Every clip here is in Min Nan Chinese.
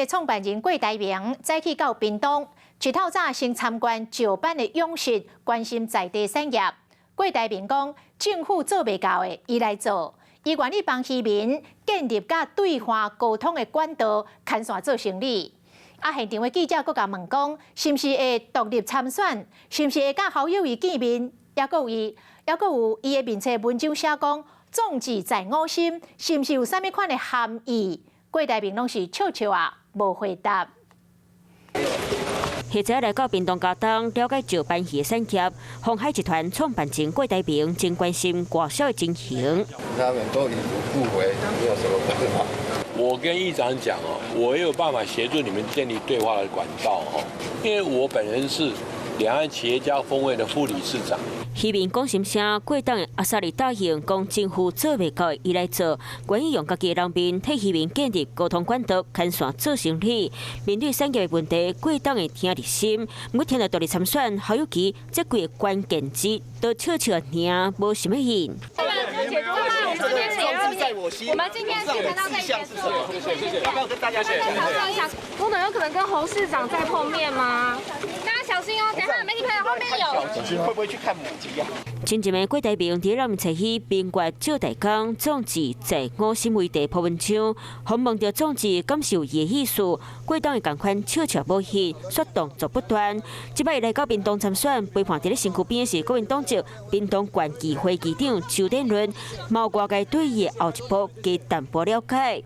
創辦人郭台銘早起到屏東，一透早先參觀石板的養殖，關心在地產業。郭台銘講，政府做袂到的，伊來做。伊願意幫漁民建立佮對岸溝通的管道，牽線做生理。啊，現場的記者閣共問講，是毋是會獨立參選？是毋是會佮侯友宜見面？抑閣有伊，抑閣有伊的面冊文章寫講，眾志在我心，是毋是有啥物款的含義？郭台銘攏是笑笑啊，無回答。記者來到屏東佳冬了解石斑魚的產業，鴻海集團創辦人郭台銘真關心外銷的情形。他們都已讀不回，沒有什麼辦法。我跟議長講哦，我也有辦法協助你們建立對話的管道哦，因為我本人是兩岸企業家峰會的副理事長。漁民講心聲，郭董阿薩里答應講政府做袂到，伊來做，願意用家己的人脈替漁民建立溝通管道，牽線做生理。面對產業的問題，郭董會聽入心。毋過聽著獨立參選侯友宜這幾个關鍵字，都笑笑爾，無啥物應。我們今天先談到這裡結束。謝謝，要不要跟大家討論一下？郭董有可能跟侯市長再碰面嗎？大家小心哦，等下媒體朋友後面有。會不會去看母雞啊？前一暝郭台銘佇人民冊去民國趙大江眾志在我心為題鋪文章，訪問著眾志敢是有伊的意思，郭董會仝款笑笑無去，煞動作不斷。這擺來到屏東參選，陪伴佇咧身軀邊的是國民黨籍屏東縣議會議長周典倫，嘛有外界對伊的後一步加淡薄了解。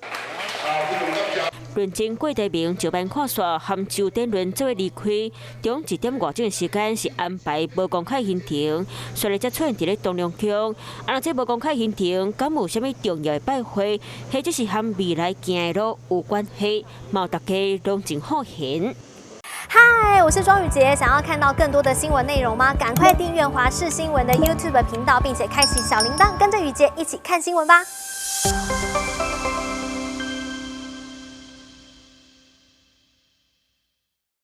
論證郭台銘石板看煞和周典倫做伙離開，中一點外鐘的時間是安排無公開行程，煞來才出現佇咧東隆宮。啊，若這無公開行程，敢有啥物重要的拜會，或者是和未來行的路有關係？嘛，大家攏真好閒。嗨，我是莊宇傑，想要看到更多的新聞內容嗎？趕快訂閱華視新聞的 YouTube 頻道，並且開啟小鈴鐺，跟着宇傑一起看新聞吧。